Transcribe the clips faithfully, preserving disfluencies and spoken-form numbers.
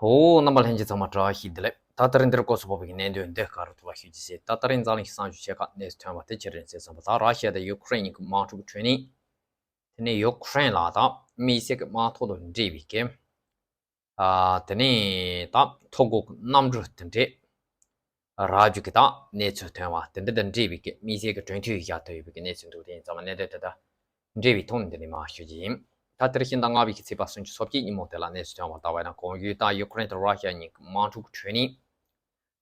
ཨོ། རྣམ་པ་ལྷན་རྒྱས་ཚང་མ་བཀྲ་ཤིས་བདེ་ལེགས། ད་ལྟ་རིང་འདིར་སྐོར་སུ་བབས་པའི་གནད་དོན་འདི་ག་རུ་ཐུག་པ་ཞུ་རྒྱུ་ཟེར། ད་ལྟ་རིང་འཛམ་གླིང་གི་གསར་འགྱུར་ཆེ་ཁག་གནས་སུ་ཐོན་པ་དེ་ཅི་རེད་ཟེར་བསམ་པ། ད་ར་ཤི་ཡ་དང་ཡུ་ཁུ་རེན་གཉིས་ཀྱི་དམག་འཁྲུག་གི་འཕྲོས་ནས། དེ་ནས་ཡུ་ཁུ་རེན་ལ་ད་དམིགས་བསལ་གྱི་དམག་འཐབ་དང་འབྲེལ་བའི་གི། ཨ། དེ་ནས་ད་ཐོ་འགོད་ཀྱི་གནམ་གྲུ་དེ་འདྲས་རག་རྒྱུ་གི་ད་གནས་ཚུལ་ཐོན་པ་དེ་འདྲ་དང་འབྲེལ་བའི་གི་དམིགས་བསལ་གྱི་གྲོས་མཐུན་བཞག་ཐུབ་ཡོད་པའི་གི་གནས་ཚུལ་འདུག་དེ་ཡིན་ཙང་གནད་དོན་དེ་དང་འབྲེལ་བའི་ཐོག་ནས་འདི་ནས་མར་ཞུ་རྒྱུ་ཡིན། ད་དེ་རིང་ཕྱི་ཟླ་ལྔ་པའི་གི་ཚེས་པ་སུམ་ཅུ་སོ་གཅིག་ཉིན་མོ་དེ་ལ་གནས་སུ་ཐོན་པ་ལྟ་བ་ཡིན་ན། གོང་ཞུས་ལྟར་ཡུ་ཁུ་རེན་དང་ར་ཤི་ཡ་གཉིས་ཀྱི་དམག་འཁྲུག་གི་འཕྲོས་ནས།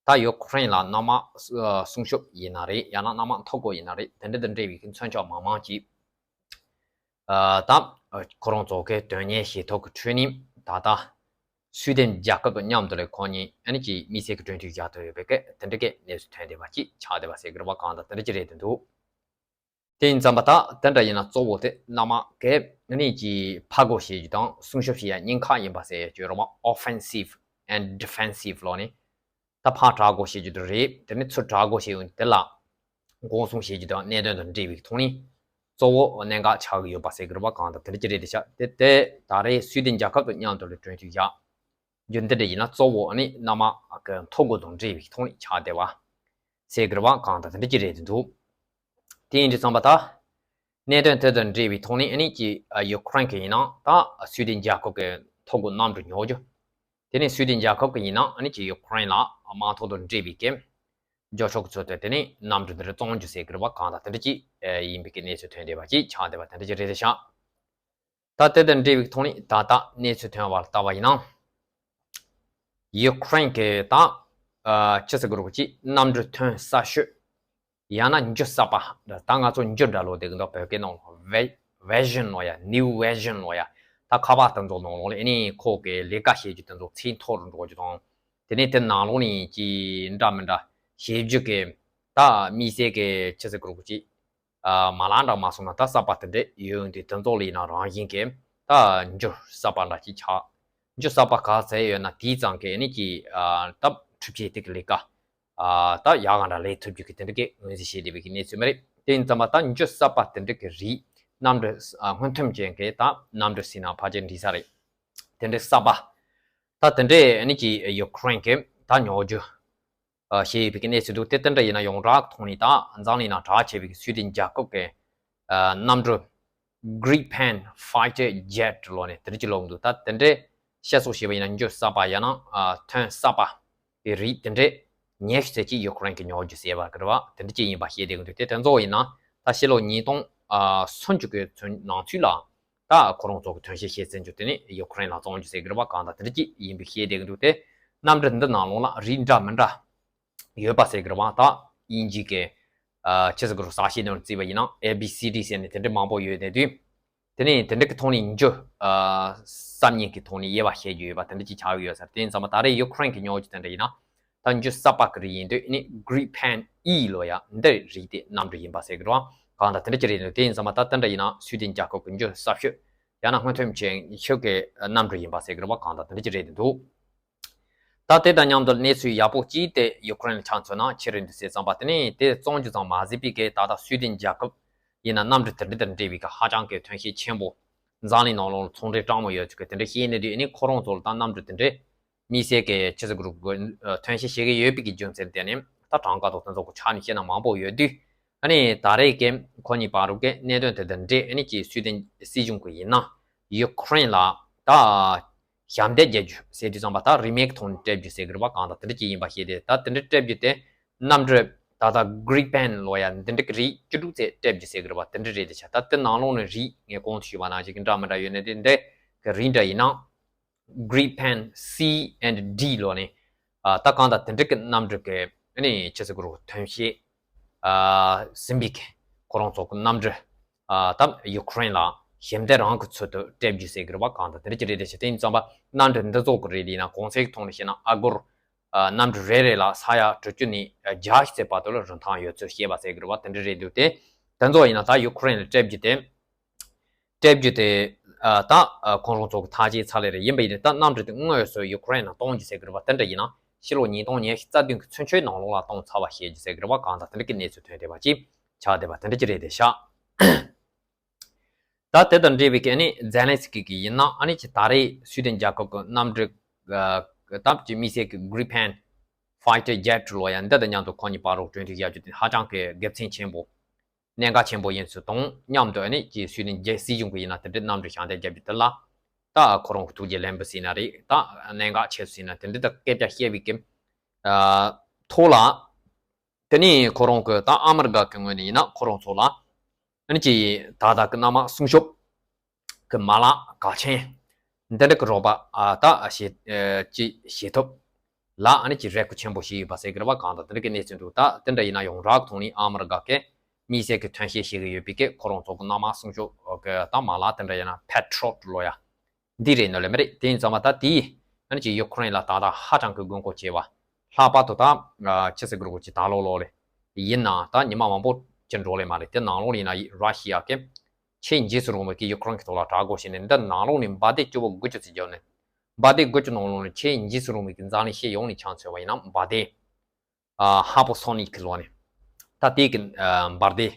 ད་ཡུ་ཁུ་རེན་ལ་གནམ་དམག་སྲུང་སྐྱོབ་ཡིན་ན་རེད། ཡང་ན་གནམ་དམག་ཐོ་འགོད་ཡིན་ན་རེད། དེ་འདྲ་དང་འབྲེལ་བའི་གི་མཚོན་ཆ་མང་མང་ཅིག་ཨ། ད་ཁོ་རང་ཚོ་གི་དོན་གཉེར་བྱེད་ཐབས་ཀྱི་ཁྲོད་ནས་ད་ལྟ་སུའེ་ཌེན་རྒྱལ་ཁབ་དང་མཉམ་དུ་ལ་ཁོང་གཉིས་ཨ་ནི་ཀྱི་དམིགས་བསལ་གྱི་གྲོས་མཐུན་བཞག་ཐུབ་ཡོད་པའི་སྐད་དེ་འདྲ་གི་གནས་ཚུལ་ཐོན་བསྡད་པ་ཅིག་ཆགས་བསྡད་པ་ཟེར་གི་རེད་པ། གང་ལྟར་དེ་འདྲ་ཅིག་རེད་དེ་འདུག་དེ་ཡིན་ཙམ་པ་ད་དེ་འདྲ་ཡིན་ན་གཙོ་བོ་དེ་གནམ་དམག་གི་ཨ་ནི་ཀྱི་ཕར་རྒོལ་བྱེད་རྒྱུ་དང་སྲུང་སྐྱོབ་བྱེད་ཡ་གཉིས་ཀ་ཡིན་པ་ཟེར་ཡ་ཅིག་ཡོད་རེད་པ། Offensive and Defensive ལོ་ནི། ད་ཕར་དྲག་རྒོལ་བྱེད་རྒྱུ་དེ་རེད། དེ་ནས་ཚུར་དྲག་རྒོལ་བྱེད་ཡོང་དེ་ལ་འགོག་སྲུང་བྱེད་རྒྱུ་དང་གནད་དོན་དང་འབྲེལ་བའི་ཐོག་ནས་གཙོ་བོ་གནད་འགག་ཆགས་ཀྱི་ཡོད་པ་ཟེར་གི་རེད་པ། གང་ལྟར་དེ་འདྲ་ཅིག་རེད་དེ་ཤག་དེ་དེ་ད་རེས་སུའེ་ཌེན་རྒྱལ་ཁབ་དང་མཉམ་དུ་ལ་གྲོས་མཐུན་བཞག་རྒྱུ་འདི་འདྲ་ཡིན་ན་གཙོ་བོ་ནི་གནམ་དམག་གི་ཐོ་འགོད་དང་འབྲེལ་བའི་ཐོག་ནས་ཆགས་བསྡད་པ་ཟེར་གི་རེད་པ། གང་ལྟར་དེ་འདྲ་ཅིག་རེད་དེ་འདུག་དེ་ཡིན་དུས་ཙམ་པ་ད། གནད་དོན་དེ་དང་འབྲེལ་བའི་ཐོག་ནས་ཨ་ནི་ཀྱི་ཡུ་ཁུ་རེན་གྱི་ཡིན་ན་ད་སུའེ་ཌེན་རྒྱལ་ཁབ་ཀྱི་ཐོ་འགོད་གནམ་གྲུ་ཉོ་རྒྱུ། དེ་ནས་སུའེ་ཌེན་རྒྱལ་ཁབ་ཀྱི་ཡིན་ན་ཨ་ནི་ཀྱི་ཡུ་ཁུ་རེན་ལ་དམག་འཐབ་དང་འབྲེལ་བའི་གི་འབྱོར་ཕྱུག་གི་ཚུལ་དུ་དེ་ནས་གནམ་གྲུ་འདི་རུ་བཙོང་རྒྱུ་ཟེར་གི་རེད་པ། གང་ལྟར་དེ་འདྲ་ཅིག་ཡིན་པའི་གི་གནས་ཚུལ་ཐོན་བསྡད་པ་ཅིག་ཆགས་བསྡད་པ་དེ་འདྲ་ཅིག་རེད་དེ་ཤག་ད་དེ་དང་འབྲེལ་བའི་ཐོག་ནས་ད་ལྟ་གནས་ཚུལ་ཐོན་པ་ལ་ལྟ་བ་ཡིན་ན། ཡུ་ཁུ་རེན་གྱི་ད་ཨ་ཅི་ཟེར་དགོས་རེད་པ། ཅིག་གནམ་གྲུ་ཐོན་ས་ཤོད། ཡང་ན་འགྱུར་གསར་པ། ད་ང་ཚོ་འགྱུར་འདྲ་ལོ་དེ་གི་འདུག་བོད་སྐད་ནང་ལ་བེ་བེར་ཞན་ལོ་ཡ། ནིའུ་བེར་ཞན་ལོ་ཡ། ད་ཁ་པར་དེ་ཚོ་ནང་ལོགས་ལ་ཨ་ནི་ཁོ་གི་ལས་ཀ་བྱེད་རྒྱུ་དེ་ཚོ་ཚད་མཐོ་རུ་འགྲོ་རྒྱུ་དང་། དེ་ནས་དེ་ནང་ལོགས་ནས་ཅིག་འདྲ་མི་འདྲ་བྱེད་རྒྱུ་གི་ད་དམིགས་བསལ་གྱི་ཅི་ཟེར་དགོས་རེད་པ། ཅིག་ཨ། མ་ལག་འདྲ་མ་སོང་ན་ད་གསར་པ་དེ་འདྲས་ཡོད་འདུག་དེ་ཚོ་ལ་ཡིན་ན་རང་བཞིན་གྱི་ད་འགྱུར་གསར་པ་འདྲ་ཅིག་ཆགས། འགྱུར་གསར་པ་ག་ཚད་ཡོད་ན་དེའི་ཙམ་གྱི་ཨ་ནི་ཀྱི་ཨ། ད་འཕྲུལ་ཆས་དེ་གི་ལས་ཀ་ཨ། ད་ཡག་ག་འདྲ་ལས་ཐུབ་རྒྱུ་གི་དེ་འདྲ་གི་ངོས་འཛིན་བྱེད་བསྡད་པའི་གི་གནས་ཚུལ་མ་རེད། དེ་ཡིན་ཙམ་པ་ད་འགྱུར་གསར་པ་དེ་འདྲ་གི་རིགས་གནམ་གྲུ་ཨ། སྔོན་ཐོན་ཅན་གྱི་ད་གནམ་གྲུ་ཟེར་ན་ཕལ་ཆེར་འགྲིག་ས་རེད། དེ་འདྲའི་གསར་པ། ད་དེ་འདྲའི་ཨ་ནི་ཀྱི་ཡུ་ཁུ་རེན་གྱི་ད་ཉོ་རྒྱུ། ཨ། བྱས་ཡོད་པའི་གི་གནས་ཚུལ་འདུག་དེ་དེ་འདྲ་ཡིན་ན་ཡོངས་གྲགས་ཐོག་ནས་ད་འཛམ་གླིང་ནང་གྲགས་ཆེ་བའི་གི་སུའེ་ཌེན་རྒྱལ་ཁབ་ཀྱི་ཨ། གནམ་གྲུ་Gripen fighter jet ལོ་ནས་དེ་འདྲ་ཅིག་ལོ་འདུག་ད་དེ་འདྲའི་བཤད་སྲོལ་བྱས་པ་ཡིན་ན་འགྱུར་གསར་པ་ཡང་ན་ཨ། ཐོན་གསར་པ་གི་རིགས་དེ་འདྲའི་ཉི་ཤུ་ཙམ་ཅིག་ཡུ་ཁུ་རེན་གྱི་ཉོ་རྒྱུ་ཟེར་བ་གི་རེད་པ། དེ་འདྲ་ཅིག་ཡིན་པ་བཤད་བསྡད་ཀྱི་འདུག་དེ་དེ་ཚོ་ཡིན་ན་ད་ཕྱི་ལོ་ཉིས་སྟོང་ཨ། སུམ་ཅུ་གི་ཚུན་ནང་ཚུད་ལ། ད་ཁོ་རང་ཚོ་གི་ཐོན་སྐྱེད་བྱེད་ཚན་ཚོ་དེ་ནི་ཡུ་ཁུ་རེན་ལ་བཙོང་རྒྱུ་ཟེར་གི་རེད་པ། གང་ལྟར་དེ་འདྲ་ཅིག་ཡིན་པའི་བཤད་བསྡད་ཀྱི་འདུག་དེ་གནམ་གྲུ་འདི་ནང་ལོགས་ལ་རིགས་འདྲ་མི་འདྲ་ཡོད་པ་ཟེར་གི་རེད་པ། ད་དབྱིན་ཇི་གི་ཨ། ཆི་ཟེར་གི་རེད། གསར་ཤོག་ནང་བརྩིས་པ་ཡིན་ན་ཨེ་བི་སི་ཌི་ཟེར་ནས་དེ་འདྲ་མང་པོ་ཡོད་དེ་དུས། དེ་ནས་དེ་འདྲ་གི་ཐོག་ནས་འགྱུར་ཨ། གསར་རྙིང་གི་ཐོག་ནས་དབྱེ་བ་ཕྱེ་རྒྱུ་ཡོད་པ་དེ་འདྲ་ཅིག་ཆགས་ཀྱི་ཡོད་ས་རེད། དེ་ཡིན་ཙང་མ་ད་རེས་ཡུ་ཁུ་རེན་གི་ཉོ་རྒྱུ་དེ་འདྲ་ཡིན་ན། ད་འགྱུར་གསར་པ་གི་རིགས་ཡིན་དུས་ཨ་ནི་Gripen E ལོ་ཡ་འདི་རིགས་དེ་གནམ་གྲུ་ཡིན་པ་ཟེར་གི་རེད་པ། གང་ལྟར་དེ་འདྲ་ཅིག་རེད་འདུག་དེ་ཡིན་ཙང་མ་ད་དེ་འདྲ་ཡིན་ན་སུའེ་ཌེན་རྒྱལ་ཁབ་ཀྱི་འགྱུར་གསར་ཤོས་ཡང་ན་སྔོན་ཐོན་ཅན་ཤོས་ཀྱི་གནམ་གྲུ་ཡིན་པ་ཟེར་གི་རེད་པ། གང་ལྟར་དེ་འདྲ་ཅིག་རེད་འདུག་ད་དེ་དང་མཉམ་དུ་གནས་ཚུལ་ཡག་པོ་གཅིག་དེ་ཡུ་ཁུ་རེན་ལ་ཆ་མཚོན་ན་ཅི་རེད་འདུག་ཟེར་ཙམ་པ་དེ་ནི་དེ་བཙོང་རྒྱུ་ཙམ་མ་ཟད་པའི་གི་ད་ལྟ་སུའེ་ཌེན་རྒྱལ་ཁབ་ཡིན་ན་གནམ་གྲུ་དེ་འདྲ་དང་འབྲེལ་བའི་གི་ཧ་ཅང་གི་ཐོན་སྐྱེད་ཆེན་པོ། འཛམ་གླིང་ནང་ལོགས་ལ་ཚོང་འབྲེལ་སྤྲང་མོ་ཡོད་ཚུལ་གྱི་དེ་འདྲ་བཤད་ནས་དུས་ཨ་ནི་ཁོ་རང་ཚོ་ལ་ད་གནམ་གྲུ་དེ་འདྲའི་དམིགས་བསལ་གྱི་ཆི་ཟེར་གི་རེད། ཐོན་སྐྱེད་བྱེད་ཀྱི་ཡོད་པའི་གི་རྒྱུ་མཚན་དེ་ནི་ད་གྲངས་ཀ་དང་དེ་ཚོ་གི་ཆ་ནས་བཤད་ན་མང་པོ་ཡོད་དུས། ཨ་ནི་ད་རེས་ཀྱི་ཁོ་གཉིས་བར་དུ་གི་གནད་དོན་དེ་དང་འབྲེལ་ཨ་ནི་ཀྱི་སུའེ་ཌེན་སྲིད་གཞུང་གི་ཡིན་ན་ཡུ་ཁུ་རེན་ལ་ད་ཞབས་འདེགས་རྒྱག་རྒྱུ་ཟེར་དུས་ཙམ་པ་ད་རིན་མེད་ཀྱི་ཐོག་ནས་སྤྲད་རྒྱུ་ཟེར་གི་རེད་པ། གང་ལྟར་དེ་འདྲ་ཅིག་ཡིན་པ་ཤེས་ཏེ་ད་དེ་འདྲ་སྤྲད་རྒྱུ་དེ། གནམ་གྲུ་ད་ལྟ་Gripen ལོ་ཡ་འདི་འདྲ་གི་རིགས་བཅུ་དྲུག་ཙམ་སྤྲད་རྒྱུ་ཟེར་གི་རེད་པ། དེ་འདྲ་རེད་དེ་ཤག་ད་དེ་ནང་ལོགས་ནས་རིགས་ངས་གོང་དུ་ཞུས་པ་ནང་བཞིན་གྱི་འདྲ་མི་འདྲ་ཡོད་ནས་དེ་འདྲ་གི་རིགས་འདྲ་ཡིན་ན། Gripen C and D ལོ་ནས་ཨ། ད་གང་ལྟར་དེ་འདྲ་གི་གནམ་གྲུ་གི་ཨ་ནི་ཆི་ཟེར་གི་རེད། ཐོན་སྐྱེད་ཨ། ཟིན་པའི་གི་ཁོ་རང་ཚོ་གི་གནམ་གྲུ་ཨ། ད་ཡུ་ཁུ་རེན་ལ་ཞབས་འདེགས་རང་གི་ཚུལ་དུ་སྤྲད་རྒྱུ་ཟེར་གི་རེད་པ། གང་ལྟར་དེ་འདྲ་ཅིག་རེད་དེ་ཤག་དེ་ཡིན་ཙང་པ་གནམ་གྲུ་འདི་ཚོ་གི་རིགས་དེ་ཡིན་ན་གོང་ཚད་ཀྱི་ཐོག་ནས་བཤད་ན་ཨ་སྒོར། ཨ། གནམ་གྲུ་རེ་རེ་ལ་ས་ཡ་དྲུག་ཅུ་ནས་བརྒྱ་ཞིག་ཙམ་བར་དུ་ལ་རིན་ཐང་ཡོད་ཚུལ་བཤད་པ་ཟེར་གི་རེད་པ། དེ་འདྲ་རེད་འདུག་དེ་དེ་ཚོ་ཡིན་ན་ད་ཡུ་ཁུ་རེན་ལ་སྤྲད་རྒྱུ་དེ། སྤྲད་རྒྱུ་དེ། ཨ། ད་ཨ། ཁོང་རང་ཚོ་གི་ཐག་བཅད་ཚར་ལེ་རེད། ཡིན་པ་ཡིན་ན་ད་གནམ་གྲུ་དེ་དངོས་སུ་ཡུ་ཁུ་རེན་ལ་གཏོང་རྒྱུ་ཟེར་གི་རེད་པ། དེ་འདྲ་ཡིན་ན་ཕྱི་ལོ་ཉིས་སྟོང་ཉི་ཤུ་རྩ་བདུན་གི་ཚུན་ཆོད་ནང་ལོགས་ལ་གཏོང་ཚར་བ་བཤད་རྒྱུ་ཟེར་གི་རེད་པ། གང་ལྟར་དེ་འདྲ་གི་གནས་ཚུལ་ཐོན་བསྡད་པ་ཅིག་ཆགས་བསྡད་པ་དེ་འདྲ་ཅིག་རེད་དེ་ཤག་ད་དེ་དང་འབྲེལ་བའི་གི་ཨ་ནི་ཛེ་ལན་སི་ཀི་གི་ཡིན་ན་ཨ་ནི་ཅི་ད་རེས་སུའེ་ཌེན་རྒྱལ་ཁབ་ཀྱི་གནམ་གྲུ་ཨ། ད་ཅི་དམིགས་བསལ་གྱི་Gripen fighter jet ལོ་ཡ་འདི་དང་མཉམ་དུ་ཁོང་གཉིས་བར་རུ་གྲོས་མཐུན་བཞག་རྒྱུ་དེ་ཧ་ཅང་གི་དགེ་མཚན་ཆེན་པོ། གནད་འགག་ཆེན་པོ་ཡིན་ཚུལ་དང་མཉམ་དུ་ཨ་ནི་ཀྱི་སུའི་ཌེན་རྒྱལ་སྲིད་གཞུང་གི་ཡིན་ན་དེ་འདྲའི་གནམ་གྲུ་ཞལ་འདེབས་བརྒྱབ་པའི་དེ་ལ་ད་ཁོ་རང་གི་ཐུགས་རྗེ་ལེགས་འབུལ་ཟེར་ན་རེད། ད་གནད་འགག་ཆེ་ཟེར་ན་དེ་འདྲའི་ད་སྐད་ཆ་བཤད་པའི་གི་ཐོག་ལ་དེ་ནས་ཁོ་རང་གི་ད་ཨ་མི་རི་ཀ་གི་ངོས་ནས་ཡིན་ན་ཁོ་རང་ཚོ་ལ་ཨ་ནི་ཀྱི་ད་ལྟ་གི་གནམ་དམག་སྲུང་སྐྱོབ་གི་མ་ལག་གལ་ཆེན་འདི་འདྲ་གི་རོགས་པ་ཨ་ད་བྱེད་ཨ་ཅི་བྱེད་ཐུབ་ལ་ཨ་ནི་ཅི་རེ་སྐུལ་ཆེན་པོ་ཞིག་ཡོད་པ་ཟེར་གི་རེད་བ། གང་ལྟར་དེ་འདྲ་གི་གནས་ཚུལ་འདུག་ད་དེ་འདྲ་ཡིན་ན་ཡང་རག་ཐོག་ནས་ཨ་མི་རི་ཀ་གི་དམིགས་བསལ་གི་ཐོན་སྐྱེད་བྱེད་གི་ཡོད་པའི་གི་ཁོ་རང་ཚོ་གི་གནམ་དམག་སྲུང་སྐྱོབ་གི་ད་མ་ལག་དེ་འདྲ་ཡིན་ན་Patriot ལོ་ཡ་འདི་རེད་ནོ་ལེ་མི་རེད། དེ་ཡིན་ཙང་མ་ད་དེ་ཨ་ནི་ཅི་ཡུ་ཁུ་རེན་ལ་ད་ལྟ་ཧ་ཅང་གི་དགོས་མཁོ་ཆེ་བ། ལྷག་པར་དུ་ད་ཨ་ཆི་ཟེར་གི་རེད་གོ་ཅི་ད་ལོ་ལོ་ལེ་ཡིན་ན་ད་ཉི་མ་མང་པོ་ཅི་འགྲོ་ལེ་མ་རེད། དེ་ནང་ལོགས་ཡིན་ན་ར་ཤི་ཡ་གི་ཆེས་འཇིགས་སུ་རུང་བའི་གི་ཡུ་ཁུ་རེན་གྱི་ཐོག་ལ་དྲག་རྒོལ་བྱས་ནས་འདི་ནང་ལོགས་ནས་འབར་མདེལ་སྐྱོ་བོ་དགུ་བཅུ་ཙམ་བརྒྱབ་ནས། འབར་མདེལ་དགུ་བཅུ་ནང་ལོགས་ནས་ཆེས་འཇིགས་སུ་རུང་བའི་གི་འཛམ་གླིང་ཕྱི་ཡོངས་ནས་ཆ་མཚོན་པ་ཡིན་ན་འབར་མདེལ་ཨ་ཧ་པོ་སོ་ནིག་གི་ལོགས་ནས་ད་དེ་གི་ཨ་འབར་མདེལ་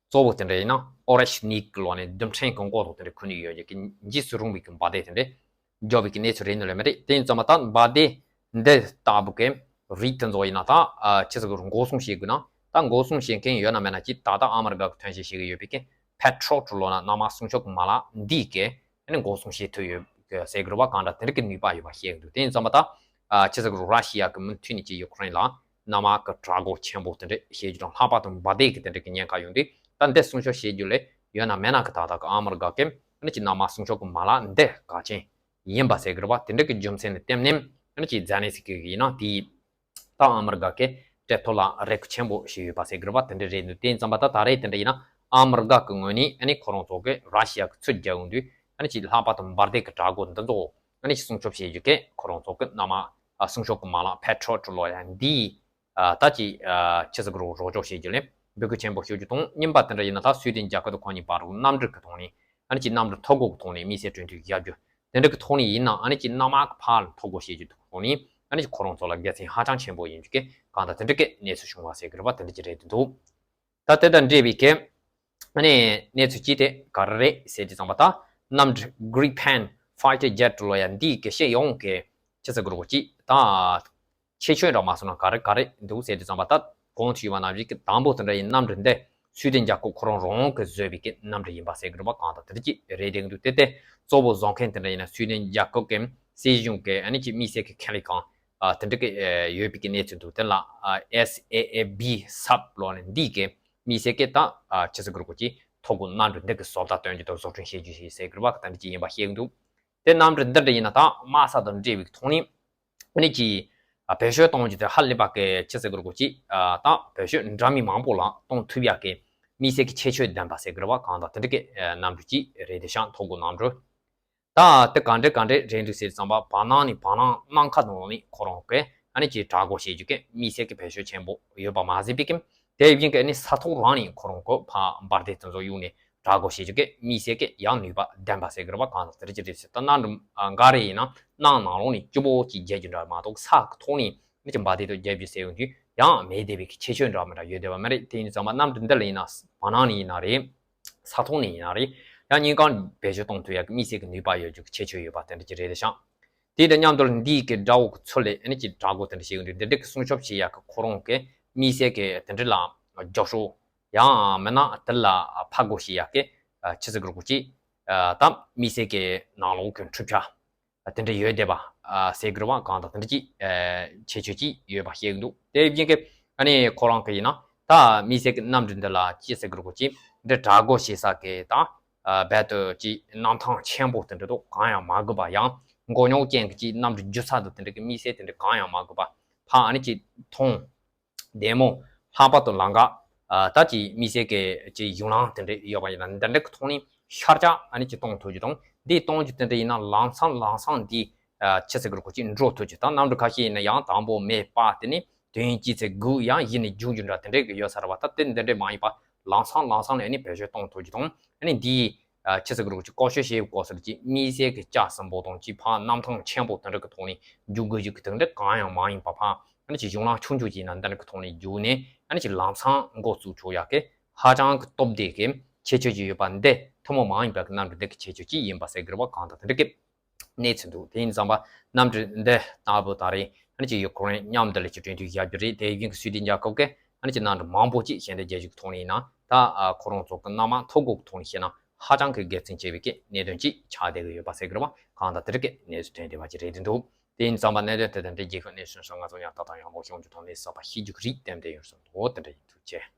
གཙོ་བོ་དེ་འདྲ་ཡིན་ན་ཨོ་རེ་ཤི་ནིག་གི་ལོགས་ནས་རྡུལ་ཕྲན་གི་མགོ་ཐོག་དེ་འདྲ་ཁུར་ནས་ཡོད་ཀྱི་འཇིགས་སུ་རུང་བའི་གི་འབར་མདེལ་དེ་འདྲ་འཇོག་པའི་གི་གནས་ཚུལ་རེད་ནོ་ལེ་མི་རེད། དེ་ཡིན་ཙང་མ་ད་འབར་མདེལ་འདི་ལྟ་བུ་གི་རིགས་དེ་ཚོ་ཡིན་ན་ད་ཨ་ཆི་ཟེར་གི་རུ་འགོག་སྲུང་བྱེད་དགོས་ན་ད་འགོག་སྲུང་བྱེད་མཁན་ཡོད་ན་མེད་ན་ཅི་ད་ལྟ་ཨ་མི་རི་ཀ་གི་ཐོན་སྐྱེད་བྱེད་གི་ཡོད་པའི་གི་Patriot ལོ་ན་གནམ་དམག་སྲུང་སྐྱོབ་གི་མ་ལག་འདི་གི་ཨ་ནི་འགོག་སྲུང་བྱེད་ཐུབ་ཡོད་ཟེར་གི་རེད་བ། གང་འདྲ་དེ་འདྲ་གི་ནུས་པ་ཡོད་པ་བཤད་གི་འདུག་དེ་ཡིན་ཙང་མ་ད་ཨ་ཆི་ཟེར་གི་རུ་ར་ཤི་ཡ་གི་མུ་མཐུད་ནས་ཀྱི་ཡུ་ཁུ་རེན་ལ་གནམ་དམག་གི་དྲག་རྒོལ་ཆེན་པོ་དེ་འདྲ་བྱེད་རྒྱུ་དང་ལྷག་པར་དུ་འབར་མདེལ་གི་དེ་འདྲ་གི་ཉེན་ཁ་ཡོང་དུས་ད་འདི་སྲུང་སྐྱོབ་བྱེད་རྒྱུ་ལས་ཡོད་ན་མེད་ན་གི་ད་ལྟ་གི་ཨ་མི་རི་ཀ་གི་ཨ་ནི་ཀྱི་གནམ་དམག་སྲུང་སྐྱོབ་གི་མ་ལག་འདི་གལ་ཆེན་ཡིན་པ་ཟེར་གི་རེད་བ། དེ་འདྲ་གི་རྒྱུ་མཚན་ལ་བརྟེན་ནས་ཨ་ནི་ཀྱི་ཛེ་ལན་སི་ཀི་གི་ཡིན་ན་དེའི་ད་ཨ་མི་རི་ཀ་གི་སྤྱི་ཚོགས་ལ་རེ་སྐུལ་ཆེན་པོ་ཞིག་ཡོད་པ་ཟེར་གི་རེད་བ། དེ་འདྲ་རེད་འདུག་དེ་ཡིན་ཙང་མ་ད་ད་རེས་དེ་འདྲ་ཡིན་ན་ཨ་མི་རི་ཀ་གི་ངོས་ནས་ཨ་ནི་ཁོ་རང་ཚོ་གི་ར་ཤི་ཡ་གི་ཚུར་རྒྱག་ཡོང་དུས་ཨ་ནི་ཅིག་ལྷག་པར་དུ་འབར་མདེལ་གི་དྲག་རྒོལ་འདི་ཚོ་ཨ་ནི་ཅིག་སྲུང་སྐྱོབ་བྱེད་རྒྱུ་གི་ཁོ་རང་ཚོ་གི་གནམ་དམག་སྲུང་སྐྱོབ་གི་མ་ལག་Patriot ལོ་ཡ་འདི་ད་ཅིག་ཆི་ཟེར་གི་རོགས་རོགས་སྐྱོབ་བྱེད་རྒྱུ་ལས་འབོད་སྐུལ་ཆེན་པོ་ཞུ་རྒྱུ་དང་། གཉིས་པ་དེ་འདྲ་ཡིན་ན་ད་སུའི་ཌེན་རྒྱལ་ཁབ་དང་ཁོང་གཉིས་བར་དུ་གནམ་གྲུ་གི་ཐོག་ནས་ཨ་ནི་ཅིག་གནམ་གྲུ་ཐོ་འགོད་གི་ཐོག་ནས་དམིགས་བསལ་གྲོས་མཐུན་བཞག་རྒྱུ། དེ་འདྲ་གི་ཐོག་ནས་ཡིན་ན་ཨ་ནི་ཅིག་གནམ་དམག་གི་ཕར་ལ་ཐོ་འགོད་བྱེད་རྒྱུ་ཐོག་ནས་ཨ་ནི་ཅིག་ཁོ་རང་ཚོ་ལ་དགེ་མཚན་ཧ་ཅང་ཆེན་པོ་ཡིན་རྒྱུ་གི་གང་ལྟར་དེ་འདྲ་གི་གནས་ཚུལ་བྱུང་བ་ཟེར་གི་རེད་བ། དེ་འདྲ་ཅིག་རེད་འདུག་ད་དེ་དང་འབྲེལ་བའི་གི་ཨ་ནི་གནས་ཚུལ་ཅིག་དེ་ག་རེ་རེད་ཟེར་དུས་ཙམ་པ་ད་གནམ་གྲུ་Gripen fighter jet ལོ་ཡ་འདིའི་གི་ཕྱི་ཡོང་གི་ཆི་ཟེར་གི་རེད་གོ་ཅིག་ད། ཁྱད་ཆོས་འདྲ་མ་སོང་ན་ག་རེ་ག་རེ་འདུག་ཟེར་དུས་ཙམ་པ་ད་གོང་དུ་ཞུས་པ་ནང་བཞིན་གྱི་དང་པོ་དེ་འདྲ་ཡིན་གནམ་གྲུ་འདི་སུའི་ཌེན་རྒྱལ་ཁབ་ཁོ་རང་རང་གི་བཟོས་པའི་གི་གནམ་གྲུ་ཡིན་པ་ཟེར་གི་རེད་བ། གང་ལྟར་དེ་འདྲ་ཅིག་རེད་བསྡད་ཀྱི་འདུག་དེ་དེ་གཙོ་བོ་བཟོ་མཁན་དེ་འདྲ་ཡིན་ན་སུའི་ཌེན་རྒྱལ་ཁབ་ཀྱི་སྲིད་གཞུང་གི་ཨ་ནི་ཅིག་དམིགས་བསལ་གྱི་ཁེ་ལས་ཁང་ཨ་དེ་འདྲ་གི་ཨ་ཡོད་པའི་གི་གནས་ཚུལ་འདུག་དེ་ལ་ཨ་S A A B sub ལོ་ནི་འདིས་གི་དམིགས་བསལ་གྱི་ད་ཨ་ཆི་ཟེར་གི་རེད་གོ་ཅིག་ཐོ་འགོད་གནམ་གྲུ་འདི་གི་བཟོ་ལྟ་སྟོན་རྒྱུ་དང་བཟོ་སྐྲུན་བྱེད་རྒྱུ་ཞིག་ཟེར་གི་རེད་བ། དེ་འདྲ་ཅིག་ཡིན་པ་ཤེས་ཀྱི་འདུག་དེ་གནམ་གྲུ་འདི་འདྲ་ཡིན་ན་ད་དམག་ས་དང་འབྲེལ་བའི་ཐོག་ནས་ཨ་ནི་ཅིག་ཨ་བེད་སྤྱོད་གཏོང་རྒྱུ་དེ་ཧ་ལས་པ་གི་ཆི་ཟེར་གི་རེད་གོ་ཅིག་ཨ་ད་བེད་སྤྱོད་འདྲ་མིན་མང་པོ་ལ་གཏོང་ཐུབ་ཡག་གི་དམིགས་བསལ་གྱི་ཁྱད་ཆོས་ལྡན་པ་ཟེར་གི་རེད་བ། གང་ལྟར་དེ་འདྲ་གི་ཨ་གནམ་གྲུ་ཅིག་རེད་དེ་ཤང་ཐོ་འགོད་གནམ་གྲུ། ད་དེ་ག་འདྲ་ག་འདྲ་རེད་འདུག་ཟེར་ཙམ་པ་བར་སྣང་ནས་བར་སྣང་ནམ་མཁའ་ནང་ནས་ཁོ་རང་གི་ཨ་ནི་ཅིག་དྲག་རྒོལ་བྱེད་རྒྱུ་གི་དམིགས་བསལ་གྱི་བེད་སྤྱོད་ཆེན་པོ་ཡོད་པ་མ་ཟད་པའི་གི་དེ་བཞིན་གྱི་ཨ་ནི་ས་ཐོག་རང་ནས་ཁོ་རང་གི་ཕར་འབར་མདེལ་དེ་ཚོ་གཡུགས་ནས་དྲག་རྒོལ་བྱེད་རྒྱུ་གི་དམིགས་བསལ་གྱི་ཡང་ནུས་པ་ལྡན་པ་ཟེར་གི་རེད་བ། གང་ལྟར་དེ་འདྲ་ཅིག་རེད་ཟེར། ད་གནམ་གྲུ་འགའ་རེ་ཡིན་ན་གནམ་ནང་ལོགས་ནས་སྐྱིད་པོ་ཅིག་རྒྱག་རྒྱུ་འདྲ་མ་གཏོགས་ས་གི་ཐོག་ནས་ཨ་ནི་ཅིག་འབར་མདེལ་དང་རྒྱག་རྒྱུ་ཟེར་ཡོང་དུས་ཡང་མེད་བསྡད་པའི་གི་ཁྱད་ཆོས་འདྲ་མི་འདྲ་ཡོད་བསྡད་པ་མ་རེད། དེ་ཡིན་དུས་ཙམ་པ་གནམ་གྲུ་འདི་ལ་ཡིན་ན་བར་སྣང་ནས་ཡིན་ན་རེད། ས་ཐོག་ནས་ཡིན་ན་རེད། ཡང་གཉིས་ཀ་བེད་སྤྱོད་གཏོང་ཐུབ་ཡག་གི་དམིགས་བསལ་གྱི་ནུས་པ་ཡོད་རྒྱུ་གི་ཁྱད་ཆོས་ཡོད་པ་དེ་འདྲ་ཅིག་རེད་དེ་ཤང་། དེ་དང་མཉམ་དུ་འདིའི་གི་དགྲ་བོ་གི་ཚུར་ལ་ཨ་ནི་ཅིག་དྲག་རྒོལ་དེ་འདྲ་བྱེད་ཀྱི་འདུག་འདི་འདྲ་གི་སྲུང་སྐྱོབ་བྱེད་ཡག་གི་ཁོ་རང་གི་དམིགས་བསལ་གྱི་དེ་འདྲ་ལ་རྒྱབ་ཤོག་ཡང་མིན་ན་དེ་ལ་ཕར་རྒོལ་བྱེད་ཡག་གི་ཆི་ཟེར་གི་རེད་གོ་ཅིག་ད་དམིགས་བསལ་གྱི་ནང་ལོགས་གི་འཕྲུལ་ཆས་དེ་འདྲ་ཡོད་བསྡད་པ་ཟེར་གི་རེད་བ། གང་ལྟར་དེ་འདྲ་ཅིག་ཁྱད་ཆོས་ཅིག་ཡོད་པ་ཤེས་ཀྱི་འདུག་དེ་བཞིན་གྱི་ཨ་ནི་ཁོ་རང་གི་ཡིན་ན་ད་དམིགས་བསལ་གྱི་གནམ་གྲུ་འདི་ལ་ཅི་ཟེར་གི་རེད་གོ་ཅིག་འདི་དྲག་རྒོལ་བྱེད་ས་གི་ད་རྦད་དེ་ཅིག་གནམ་ཐང་ཆེན་པོ་དེ་འདྲ་དང་གང་ཡང་མ་དགོས་པ། ཡང་མགོ་རྙོག་ཅན་གྱི་ཅིག་གནམ་གྲུ་རྒྱུག་ས་དང་དེ་འདྲ་གི་དམིགས་བསལ་དེ་འདྲ་གང་ཡང་མ་དགོས་པ། ཕར་ཨ་ནི་ཅིག་མཐོང་བདེ་མོ། ལྷག་པར་དུ་ལམ་ཁ་ཨ་ད་ཅིག་དམིགས་བསལ་གྱི་ཅིག་གཞུང་ལམ་དེ་འདྲ་ཡོད་པ་ཡིན་ན་འདི་འདྲ་གི་ཐོག་ནས་ཤར་རྒྱག་ཨ་ནི་ཅིག་གཏོང་ཐུབ་རྒྱུ་དང་། འདི་གཏོང་རྒྱུ་དེ་འདྲ་ཡིན་ན་ལམ་སང་ལམ་སང་འདི་ཨ་ཆི་ཟེར་གི་རེད་གོ་ཅིག་འགྲོ་ཐུབ་རྒྱུ། ད་གནམ་གྲུ་ཁ་ཤས་ཡིན་ན་ཡང་དང་པོ་མེ་སྤར་དེ་ནས་དོན་ཡིན་ཅི་ཚེ་སྒུག་ཡང་གཞི་ནས་རྒྱུག་རྒྱུ་འདྲ་དེ་འདྲ་གི་ཡོད་ས་རེད་བ། ད་དེ་འདི་འདྲ་མ་ཡིན་པ་ལམ་སང་ལམ་སང་ནས་ཨ་ནི་བེད་སྤྱོད་གཏོང་ཐུབ་རྒྱུ་དང་། ཨ་ནི་འདིའི་ཨ་ཆི་ཟེར་གི་རེད་གོ་ཅིག་བཀོལ་སྤྱོད་བྱེད་སྐོར་ཟེར་གྱི་དམིགས་བསལ་གྱི་ལྕགས་ཟིན་པོ་དང་ཅིག་ཕར་གནམ་ཐང་ཆེན་པོ་དེ་འདྲ་གི་ཐོག་ནས་རྒྱུག་དགོས་རྒྱུ་གི་དེ་འདྲ་གང་ཡང་མ་ཡིན་པ། ཕར་ཨ་ནི་ཅིག་གཞུང་ལམ་ཆུང་ཆུང་ཅིག་ཡིན་ན་འདི་འདྲ་གི་ཐོག་ནས་རྒྱུག་ནས་ཨ་ནི་ཅིག་ལམ་སང་འགོ་བཙུགས་ཆོག་ཡག་གི་ཧ་ཅང་གི་སྟོབས་ལྡན་གྱི་ཁྱད་ཆོས་ཅིག་ཡོད་པ་འདི་ཐུན་མོང་མ་ཡིན་པ་གི་གནམ་གྲུ་འདི་གི་ཁྱད་ཆོས་ཅིག་ཡིན་པ་ཟེར་གི་རེད་བ། གང་ལྟར་དེ་འདྲ་གི་ གནས་ཚུལ་འདུག་དེ་ཡིན་ཙང་པ་གནམ་གྲུ་འདི་ལྟ་བུ་ད་རེས་ཨ་ནི་ཅིག་ཡུ་ཁུ་རེན་མཉམ་དུ་ལ་ཅིག་འགྲན་བསྡུར་བྱ་རྒྱུ་རེད། དེ་ཡིན་གྱི་སུའི་ཌེན་རྒྱལ་ཁབ་ཀྱིས་ཨ་ནི་ཅིག་གནམ་གྲུ་མང་པོ་ཅིག་གཞན་དག་རྒྱལ་ཁབ་ཀྱི་ཐོག་ནས་ཡིན་ན་ད་ཁོ་རང་ཚོ་གི་མནའ་མ་ཐོ་འགོད་ཐོག་ནས་བཤད་ན་ཧ་ཅང་གི་དགེ་མཚན་ཆེ་བའི་གི་གནད་དོན་ཅིག་ཆགས་བསྡད་ཀྱི་ཡོད་པ་ཟེར་གི་རེད་བ། གང་ལྟར་དེ་རིགས་ཀྱི་གནས་ཚུལ་ཐོན་བསྡད་པ་ཅིག་རེད་འདུག་དེ་ཡིན་ཙང་པ་གནད་དོན་དེ་དང་འབྲེལ་རྒྱལ་ཁབ་གནས་ཚུལ་སོགས་ང་ཚོ་ཡང་ཏག་ཏག་ཡག་པོ་ཤོང་རྒྱུ་དང་ལས་བསགས་པ་ཤེས་རྒྱུ་གི་རིགས་ཏན་ཏན་ཡོད་བསམ་འདུག་དེ་འདྲ་ཡིན། ཐུགས་རྗེ་ཆེ།